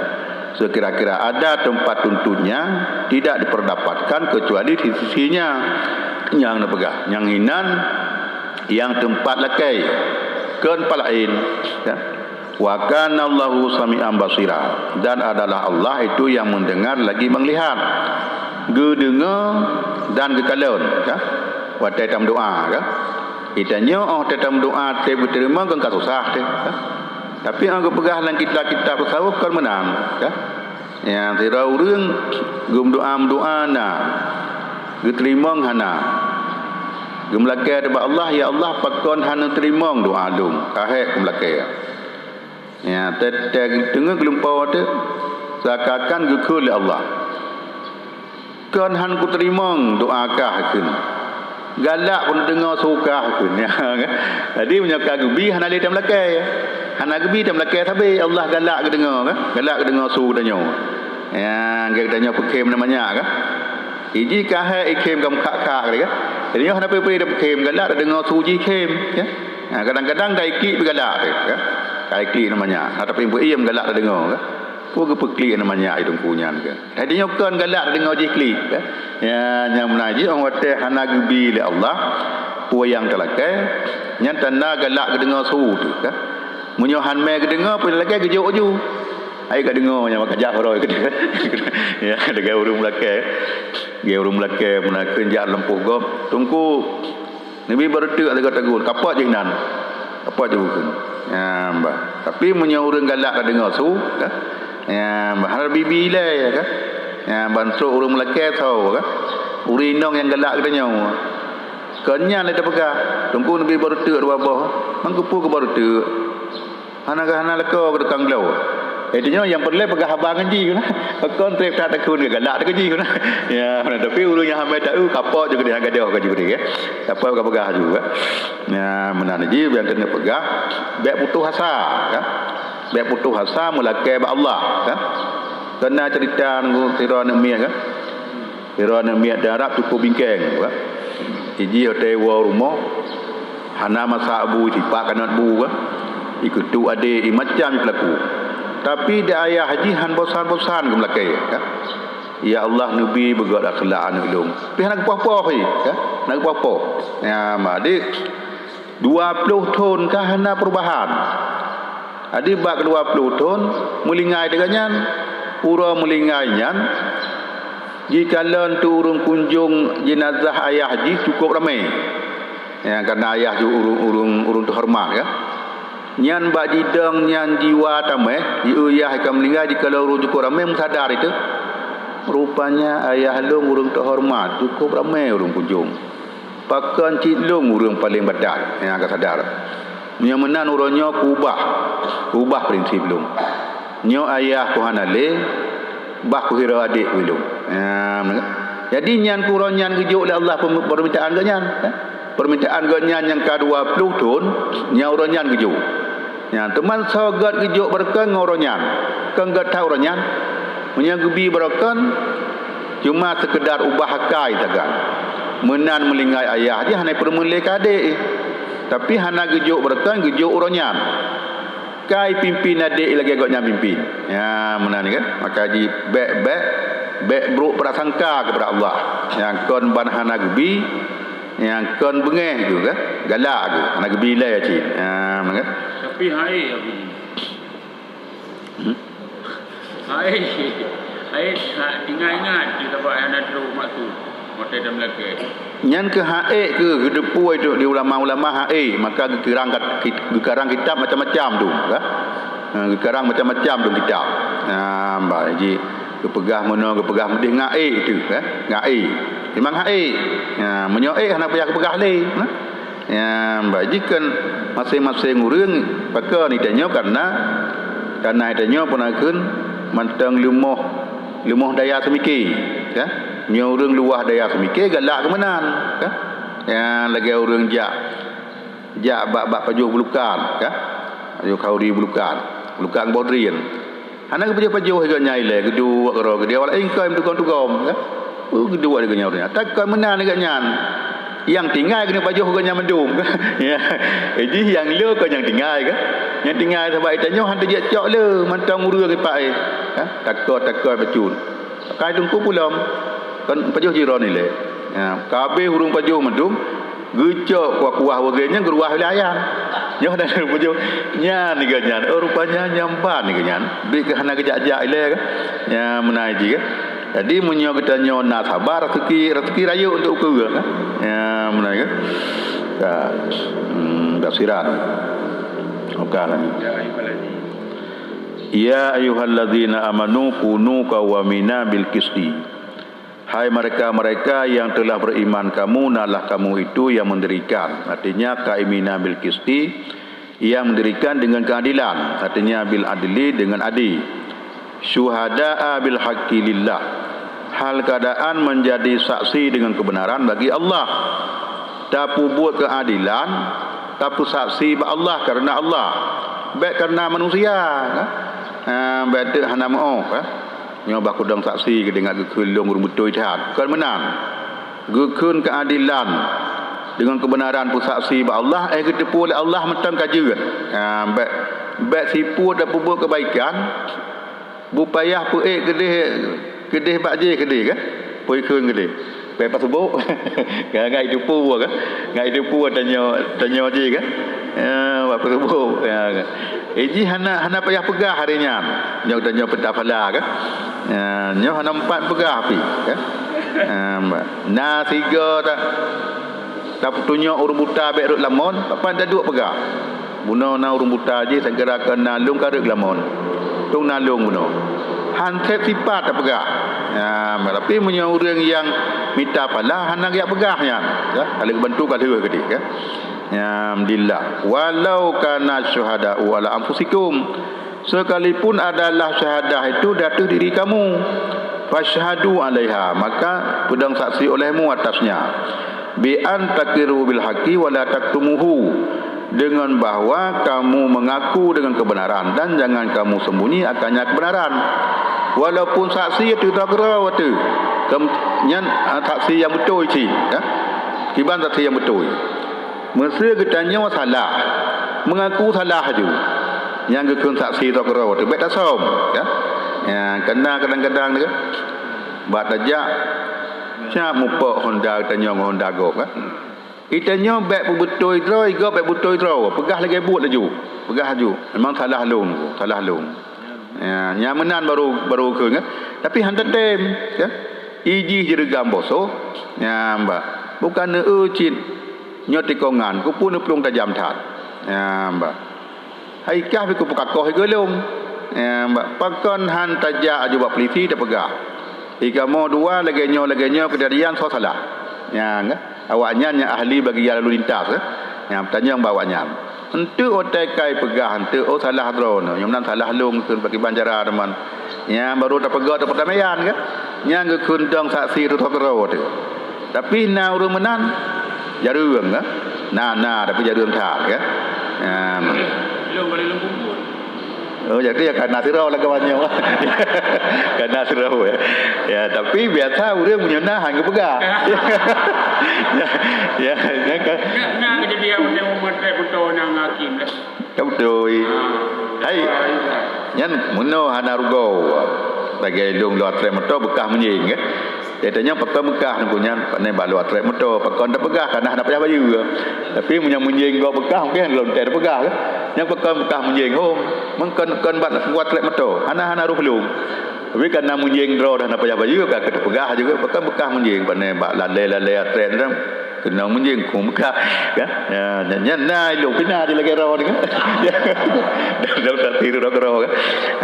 Sekira-kira ada tempat tuntutnya, tidak diperdapatkan kecuali di sisinya. Nyang neupeugah, nyang hinan, nyang teumpat lakée, kon palaén. Ya. Wa kana Allahu sami'an basira, dan adalah Allah itu yang mendengar lagi melihat. Geudeungoe dan geukalon, ka? Watée tameudoá, ka? Geutanyoe óh watée tameudoá treb geuteurimong kon ka susah teuh, ka? Tapi óh geupeugah lam kitab-kitab tasawuf kon meunan, ka? Nyang sidroe ureuëng geumeudoá-meudoá na, geuteurimong hana. Geumeulakée bak Allah, "Ya Allah, pakon hana teurimong doá lôn?" Ka hék geumeulakée. Ya, teuteuk teungoh geulumpoe teuh, seakan-akan geukheun lé Allah, "Kon han kuteurimong doá kah," kheun. "Galak pun deungoe su kah," kheun. Ya, kan? Jadi, meunyoe ka geubi, hana lé tameulakée. Hana geubi tameulakée sabe, Allah galak geudeungoe, kan? Galak geudeungoe su geutanyoe. Ya, geutanyoe peukhém na manyak, kan? Iji ka hék ikhém ka meukhak-khak tadi, kan? Jadi, nyoe hana peue-peue tapeukhém, galak tadeungoe su jih khém, ya. Ha, kadang-kadang ka iklik pih galak teuh, ka. Ka iklik namanya. Ha, tapi beuiem galak tadeungoe, ka. Peue geupeuklik namanya i teungku nyan, ka. Jadi nyoe kon galak tadeungoe jih klik, ka. Ya, nyang meunan jih, óh watée hana geubi lé Allah peue nyang talakée, nyan tanda galak geudeungoe su teuh, ka. Meunyoe han mé geudeungoe, peue lagée geujok aju. Ai ka deungoe nyang maka jah roh geude. Ya, lagée ureuëng meulakée. Lagée ureuëng meulakée meunan kheun jak lom poh gob. Teungku, Neubi bareuteuk lagée tagun, kapot jih nan. Kapot jih bukon. Ya, bah. Tapi meunyoe ureuëng galak ka deungoe su, ka? Ya, bah, hana bibi ilée, ya, ka? Ya, ban trok ureuëng meulakée soe, ka? Ureuëng inong nyang galak geutanyoe. Kon nyan lé tapeugah, teungku neubi bareuteuk dua boh. Mang keupeue keu bareuteuk? Hana, hana lakoe keu tukang bloe. Eh, tanyoe nyang peureulée peugah haba ngon jih, kon treb that takheun galak teuh keu jih, kon. Ya, tapi ureuëng nyang hana taeu, kapot jih keudeh, gadôh ka jih keudeh, ya. Kapot ka peugah aju, ya. Ya, meunan jih nyang keuneuk peugah, bék putoh asa, ya. Bék putoh asa meulakée bak Allah, ya. Keu na cerita ngon sidroe aneuk miet, ya. Sidroe aneuk miet di Arab cukup bingkeng, ka. Iji watée iwoe rumoh, hana masak bu, sipak kanot bu, ka. Ikeutuk adé, i macam peulaku. Tapi di ayah jih han bosan-bosan geumeulakée, ka. "Ya Allah, neubi beugét akhlak aneuk lôn." Tapi hana geupoh-poh, ka. Hana geupoh-poh. Ya, ma, di Dua ploh thon ka hana peurubahan. Jadi bak dua ploh thon meulingai teuka nyan, uroe meulingai nyan, jikalon teu ureuëng kunjong jeunazah ayah jih cukup ramé. Ya, karena ayah ju ureuëng, ureuëng, ureuëng teuhoreumat, ya. Nyan bak jidong nyan jiwa tameh, jieu yah ka meuninggai, jikalon ureuëng cukôp ramé meusadar itu. Rupanya ayah lôn ureuëng teuhoreumat, cukôp ramé ureuëng kunjong. Pakon cit lôn ureuëng paleng batat, nyang ka sadar. Meunyoe meunan uroe nyoe kuubah, kuubah prinsip lôn. Nyoe ayah ku hana lé, bah kuhira adék ku lôn. Ha, jadi nyan keu uroe nyan geujok lé Allah pem-, permintaan geuh nyan, ya. Permintaan geuh nyan nyang ka dua ploh thon, nyan uroe nyan geujok. Nyan, teuma soe gét geujok barokon ngon uroe nyan, kon gét that uroe nyan. Meunyoe geubi barokon, cuma seukeudar ubah akai sagai. Meunan meuninggai ayah jih hana peureulée keu adék. Tapi hana geujok barokon, geujok uroe nyan. Kai pimpin adék lagée gobnyan pimpin. Ya, meunan kan? Maka jih bék-bék, bék brok prasangka keupada Allah. Nyang kon ban hana geubi, nyang kon beungéh geuh kan? Galak geuh, hana geubi lé cit. Ya, meunan kan? Tapi hai, Abi. Hmm? Hai, hai, ha, tinggai ingat di tempat yang ada teruk maksud. Hotel dan Melaka. Nyan keuh hak ék keuh geuteupeue di ulama-ulama hak ék, maka geukarang kat-, kit-, geukarang kitab macam-macam tu, kan? Ha, geukarang macam-macam tu kitab. Ha, bah, ji geupeugah meunoe, geupeugah meudeh ngon ék tu, kan? Ngon ék. Memang hak ék. Ha, meunyoe ék hana payah geupeugah lé, ha? Ya, bah, ji kan maséng-maséng ureuëng pakon itanyoe karena, karena itanyoe peunaikheun mantong leumoh, leumoh daya seumike, kan? Nyoe ureuëng luwah daya seumike galak keu meunan, kan? Ya, lagée ureuëng jak, jak bak, bak pajoh bulukan, kan? Pajoh khauri bulukan, bulukan boh drien. Hana geupajoh-pajoh lé geuh nyan ilée, geuduek keudroe geuh di awak laén keu meuteugom-teugom, kan? Oh, geuduek lé geuh nyan ureuëng nyan. Takon meunan lé geuh nyan. Nyang tinggai keuneuk pajoh geuh nyan mandum. Ya. Eh, jih nyang le kon nyang tinggai, kan? Nyang tinggai sabab itanyoe han teujak cok le, mantong ureuëng ipak, eh. Kan? Takot-takot bacut. Pakai teungku pulang. Kan pajoh jiron ilée. Ya, ka habéh ureuëng pajoh mandum, geucok kuah-kuah bagée nyan geuruwah wilayah. Nyoe dan pajoh nyan geuh nyan. Oh, rupanya nyan ban geuh nyan. Bit keu hana geujak-jak ilée kan. Ya, meunan jih kan. Jadi meunyoe geutanyoe na sabar, rezeki, rezeki rayeuk untuk ukeue kan. Ya, meunan kan. Ka. Hmm, tafsiran. Oke lah. Ya ayyuhalladzina amanu kunu qawwamina bil qisti. Hai mereka-mereka yang telah beriman, kamu, nalah kamu itu yang mendirikan. Artinya, qaimina bil qisti, yang mendirikan dengan keadilan. Artinya, bil adli, dengan adil. Syuhada'a bil haqqi lillah. Hal keadaan menjadi saksi dengan kebenaran bagi Allah. Tapeubuet keadilan, tapeusaksi bak Allah karena Allah. Bék karena manusia, kan? Ha, bék teuk hana meu'oh, kan? Nyoe bah kudong saksi keu deungon geukheun lôn ureuëng beutôi that. Kon meunan. Geukheun keadilan deungon keubeunaran peusaksi bak Allah, eh, geuteupeue lé Allah mantong ka jeuet. Ha, bék, bék sipôt tapeubuet keubaikan, bupayah peuék keudeh, keudeh bak jéh keudeh, kan? Peue kheun keudeh. Bék paseuboh. Ngat, ngat iteupeue, kan? Ngat iteupeue tanyoe, tanyoe jéh, kan? Ya, bék paseuboh. Ya, kan? Eh, jih hana, hana payah peugah hari nyan. Nyoe tanyoe peutapala, kan? Ya, nyoe hana meupat peugah pih, kan? Ya, na sigoe ta-, tapeutunyok ureuëng buta bék rhot lam mon, pat taduek peugah. Bunoe na ureuëng buta jih, segera keu na lôn ka rhot lam mon. Tung na lôn bunoe. Han sép sipat tapeugah. Ya, tapi meunyoe ureuëng nyang mita pala hana geujak peugah nyan, ya, ka lheueh geubantu ka lheueh keudeh, ya. Ya, alhamdulillah. Walau kana syuhada'u ala anfusikum. Sekalipun adalah syahadah itu di atas diri kamu, fashhadu 'alaiha, maka peudong saksi olehmu atasnya, bi an taqiru bil haqqi wa la taktumuhu, dengan bahwa kamu mengaku dengan kebenaran dan jangan kamu sembunyi akannya kebenaran. Walaupun saksi itu droe keudroe, nyan, ah, saksi nyang beutôi cit, ya. Kiban saksi nyang beutôi. Meusé geutanyoe salah, meungaku salah laju. Nyang geukheun saksi droe keudroe teuh bék tasöm, ya. Ya, karena kadang-kadang teuh, bak tajak, siap mupok honda geutanyoe ngon honda gob, kan. Geutanyoe bék peubeutôi droe, gob bék beutôi droe, peugah lagée buet laju, peugah laju. Memang salah lôn, salah lôn. Ya, nyang meunan baru, baru kheun, kan. Tapi han tatem, ya. Ijih jireugam bosoe, ya, bah. Bukan neueu cit. Nyoe tikongan, keupeue neuplueng tajam that. Ya, bah. Hai kah pih keupeue kakoh i geulong. Ya, bah. Pakon han tajak aju bak polisi tapeugah. Di kamoe dua lagèe nyoe, lagèe nyoe keujadian soe salah. Ya, kan? Awaknyan nyang ahli bagian lalu lintas, eh. Ya, tanyong bak awaknyan. Enteuk watèe kai peugah enteuk, oh, salah droeneuh, nyoe meunan salah lôn kheun pakriban cara teuma. Nyan baru tapeugah teuh perdamaian kan. Nyan geukheun dong saksi teuh keudroe teuh. Tapi na ureueng meunan, jareueng kan. Na, na, tapi jareueng that kan. Nyan. Lôn balik lôn kumpul. Oh, jadi ya kana sidroe lagoe nyoe. Kana sidroe ya. Ya, tapi biasa ureueng meunyoe na han geupeugah. Ya, ya, ya kan. Nah, nah, kejadian macam umat trek motor nang hakim lah. Ya, beutôi. Hai. Nyan meunoe hana rugoe. Lagèe lôn lôn trek motor beukah meunjeng, kan? Dia tanya pakon beukah nunggu nyan, pane bak lôn trek motor, pakon tapeugah, kana hana payah bayeue. Tapi meunyoe meunjeng gob beukah, mungken lôn teupeugah, kan? Nyan pakon beukah meunjeng, hom. Mungken kon bak lôn trek motor, hana, hana roh lôn. Tapi kana meunjeng droe dah hana payah bayeue, ka tapeugah juga, pakon beukah meunjeng, pane bak lalè-lalè trek nyan. Keunong meunjeng khueng beukah, kan? Ya, nyan, nyan na ilong pih na di lagèe droe nyoe, kan? Ya. Dalam satu roh keudroe, kan?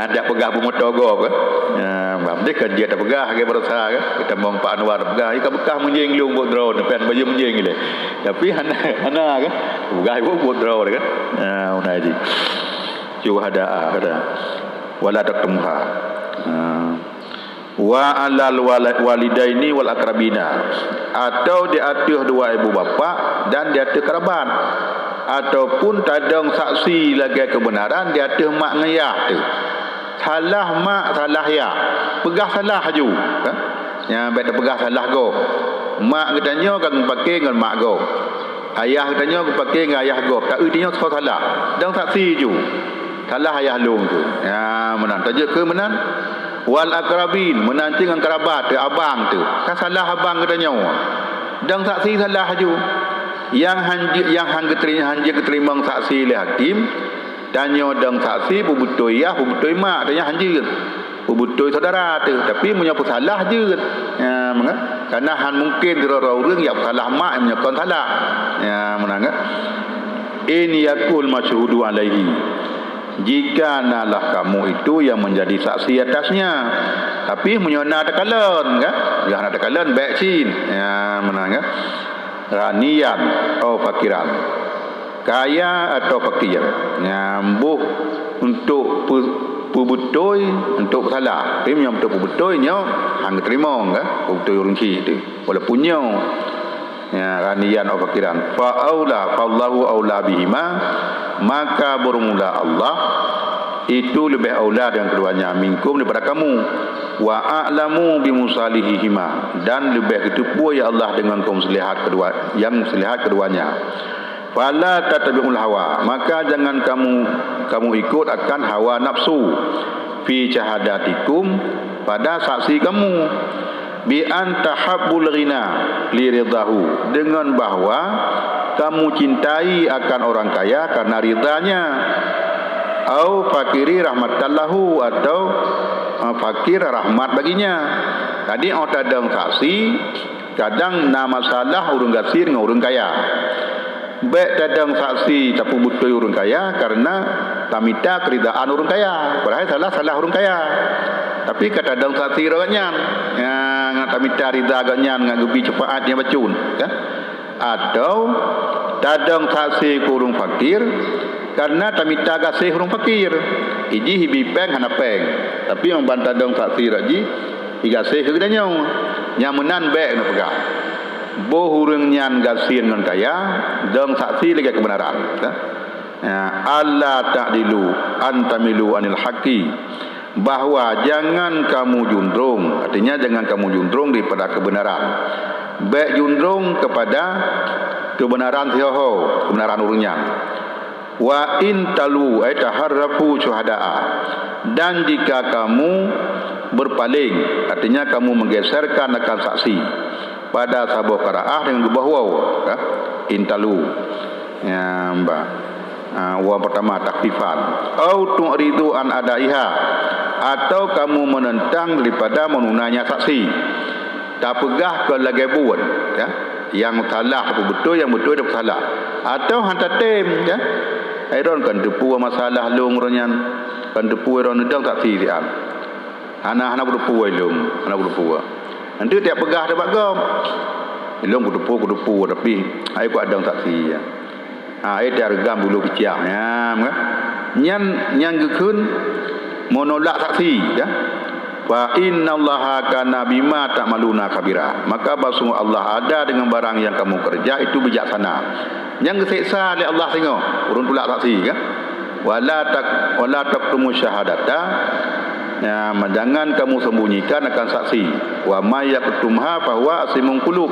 Adak peugah beumoto gob, kan? Ya, bah, deh kan dia tapeugah lagèe baroesa, kan? Geutamong Pak Anwar peugah, "Ih, ka beukah meunjeng lôn buet droe, tapi han bayeue meunjeng ilèe." Tapi hana, hana, kan? Peugah buet, buet droe, kan? Ya, una ji. Syuhada, kata. Wala taktumuha. Ha. Wa alal wala-, walidaini wal akrabina, atau di ateueh dua ibu bapak dan di ateueh kerabat, ataupun tadong saksi lagèe keubeunaran di ateueh mak ngon yah teuh. Salah mak, salah yah. Peugah salah aju, kan? Nyan bèk tapeugah salah gob. Mak geutanyoe ka geupake ngon mak gob. Ayah geutanyoe geupake ngon ayah gob. Ta eu tanyoe soe salah. Dong saksi aju. Salah ayah lôn tu. Ya, meunan. Tajeuet keu meunan. Wal akrabin, meunan cit ngon kerabat teuh, abang teuh. Ka salah abang geutanyoe. Dong saksi salah aju. Nyang han ji-, nyang han geuteri-, han jeuet geuteurimong saksi lé hakim, tanyoe dong saksi peubeutôi yah, peubeutôi mak, tanyoe han jeuet. Peubeutôi syedara teuh, tapi meunyoe peusalah jeuet. Ya, manga-, karena han mungken sidroe-droe ureueng jak peusalah mak meunyoe kon salah. Ya, meunan kan? In yakul masyhudu alaihi. Jika nalah kamu itu yang menjadi saksi atasnya. Tapi meunyoe na takalon, kan? Meunyoe hana takalon, bèk cit. Ya, meunan, kan? Ghaniyan atau fakiran. Kaya atau fakir. Nyan boh untuk pe-, peubeutôi, untuk salah. Tapi meunyoe untuk peubeutôi nyoe, han geuteurimong, kan? Peubeutôi ureueng chik teuh. Walaupun nyoe, ya, ghaniyan atau fakiran. Fa aula, fallahu aula bihima, maka bermula Allah itu lebih aula dengan keduanya, minkum, daripada kamu. Wa a'lamu bimusalihihima, dan lebih geuteupeue ya Allah dengan kemuslihat kedua, yang muslihat keduanya. Fala tattabi'ul hawa, maka jangan kamu, kamu ikut akan hawa nafsu, fi syahadatikum, pada saksi kamu. Bi an tahabbul ghina li ridahu, dengan bahwa kamu cintai akan orang kaya karena ridanya. Au fakiri rahmatan lahu, atau, eh, fakir rahmat baginya. Jadi, oh tadong saksi, kadang na masalah ureueng gasien ngon ureueng kaya. Bèk tadong saksi tapeubeutôi ureueng kaya karena tamita keuridaan ureueng kaya. Padahai salah, salah ureueng kaya. Tapi ka tadong saksi roh gobnyan. Ya, ngat tamita rida gobnyan, ngat geubi syafaat nyang bacut, kan? Atau tadong saksi keu ureueng fakir karena tamita gaséh ureueng fakir. Ijih ibi péng hana péng. Tapi ban tadong saksi roh jih, igaséh keu geutanyoe. Nyang meunan bèk neupeugah. Boh ureueng nyan gasien ngon kaya, dong saksi lagèe keubeunaran. Ka? Ya, alla ta'dilu an tamilu anil haqqi, bahwa jangan kamu jundrong, artinya jangan kamu jundrong daripada kebenaran. Bèk jundrong kepada kebenaran siho-ho, kebenaran ureueng nyan. Wa in talu, ay taharrafu syuhada'a. Dan jika kamu berpaling, artinya kamu menggeserkan akan saksi pada saboh qiraah dengan geuboh waw, ya. In talu. Ya, ba. Ah, waw pertama takhfifan. Au tu'ridu an adaiha, atau kamu menentang daripada menunainya saksi. Tapeugah keu lagèe buet, ya. Nyang salah tapeubeutôi, nyang beutôi tapeusalah. Atawa hana tatem, ya. Hai droen kan teupeue masalah lôn uroe nyan, kan teupeue droen neudong saksi siat. Hana, hana kuteupeue lôn, hana kuteupeue. Nanti tiep peugah teuh bak gob. Lôn kuteupeue, kuteupeue, tapi hai kuadong saksi, ya. Ha, eh, tiep reugam bulu picah, ya, kan? Nyan, nyan geukheun menolak saksi, ya. "Fa innallaha kana bima ta'maluna khabira." Maka bahwasungguh Allah ada dengan barang yang kamu kerja itu bijaksana. Nyang geuseksa lé Allah singoh, ureuëng tulak saksi, kan? "Wala tak, wala taktumu syahadata." Ya, jangan kamu sembunyikan akan saksi. "Wa may yaktumha fahuwa asimun qulub."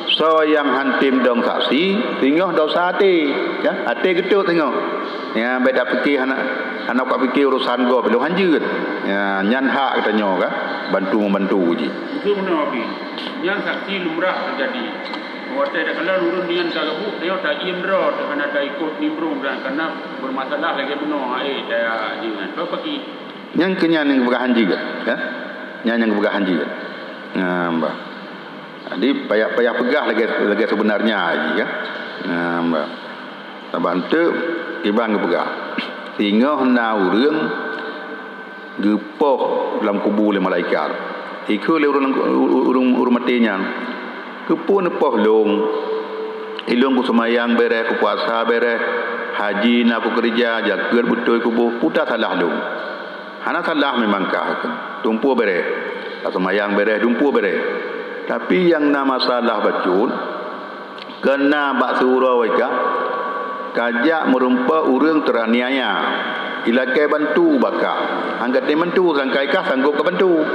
Soe nyang han tem dong saksi, singoh dosa até, ya, até geutot singoh. Ya, bék tapike hana, hana ka pike urusan gob, lôn hanjeuet. Ya, nyan hak geutanyoe, kan, bantu membantu jih. Betul benar, Abi. Nyan saksi lumrah terjadi. Watée takalon ureuëng nyan ka gabuk, dia tak iem droe, hana taikot nimbrung dan karena bermasalah lagi benar, eh, tak jangan. Apa ki? Nyan keu nyan nyang geupeugah hanjeuet, ya. Nyan nyang geupeugah hanjeuet. Nah, bah. Jadi, payah, payah peugah lagée, lagée sebenarnya jih, ya. Nah, bah. Sabab eunteuk kiban geupeugah, singoh na ureuëng geupoh lam kubu lé malaikat. Ikheun lé ureuëng, ureuëng, ureuëng maté nyan, "Keupeue neupoh lôn? Ilôn kuseumayang béréh, kupuasa béréh, haji na kukeureuja, jakeuet beutôi kuboh, peue salah lôn?" "Hana salah memang kah," kheun, "dumpeue béréh. Ka seumayang béréh, dumpeue béréh. Tapi nyang na masalah bacut, keu na bak siuroe kah, kajak meurumpok ureuëng teraniaya. Ilakée bantu bak kah. Hana katem bantu, sangkai kah sanggop kabantu.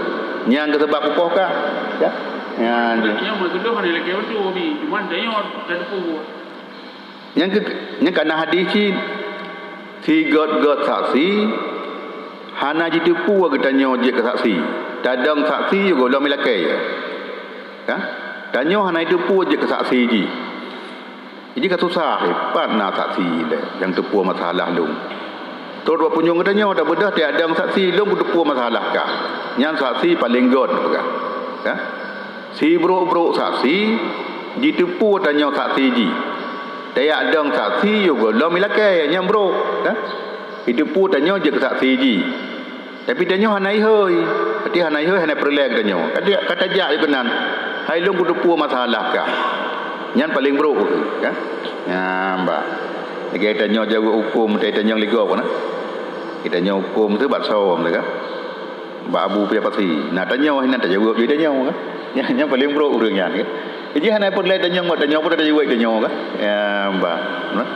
Nyang keuh sabab kupoh kah." Ya. Nyan. Nyang meutudoh hana ilakée bantu, Abi. Cuman tanyoe ka teupeue. Nyang keu, nyang kana hadis cit, sigét-gét saksi hana jiteupeue geutanyoe jeuet keu saksi. Tadong saksi gohlom ilakée. Kan? Tanyoe hana jiteupeue jeuet keu saksi jih. Jadi ka susah, eh, pat na saksi lé nyang teupeue masalah lôn. Trok bak punyueng geutanyoe tabeudôh tiep dong saksi lôn kuteupeue masalah kah. Nyan saksi paleng gét peugah. Kan? Sibrok-brok saksi jiteupeue tanyoe saksi jih. Tiep dong saksi yoh gohlom ilakée nyang brok, kan? Jiteupeue tanyoe jeuet keu saksi jih. Tapi tanyoe hana ihôi. Berarti hana ihôi, hana peureulée geutanyoe. Ka ta-, ka tajak keunan. Hai lôn kuteupeue masalah kah. Nyan paleng brok, kan? Nyan bah. Lagée tanyoe jaweueb huköm, tanyoe ligop, kan? Tanyoe huköm tu bak som tu, kan? Bak Abu Pia Pasi. Nah, tanyoe, nah, tajaweueb jih tanyoe, kan? Nyan, nyan paleng brok ureuëng nyan, kan? Jadi, hana peureulée tanyoe, tanyoe pun tajaweueb tanyoe, kan? Ya, bah. Nah.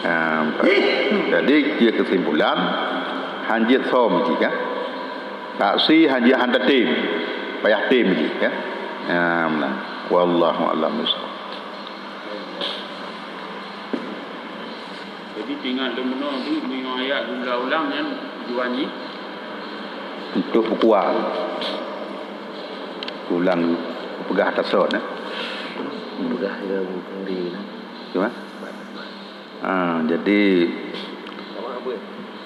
Ha, bah. Jadi, keu kesimpulan, hanjeuet som jih, kan? Saksi hanjeuet han tatem. Payah tem jih, kan? Ha, nah. Wallahu a'lam bishawab. Jadi, teuingat lôn bunoe tu, meunyoe ayat geuulang-ulang nyan tujuan jih. Untuk peukuat. Ulang peugah atas sot, eh. Peugah ya, Bukandi, nah. Cuma? Ah, jadi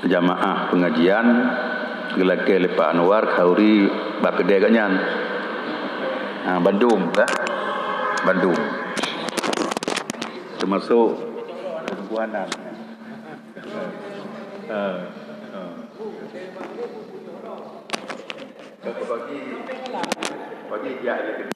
jamaah pengajian geulakée lé Pak Anwar khauri bak keudée geuh nyan. Ah, bandum, dah. Bandum. Termasuk perempuanan. Ah, ah. Pagi, pagi dia ada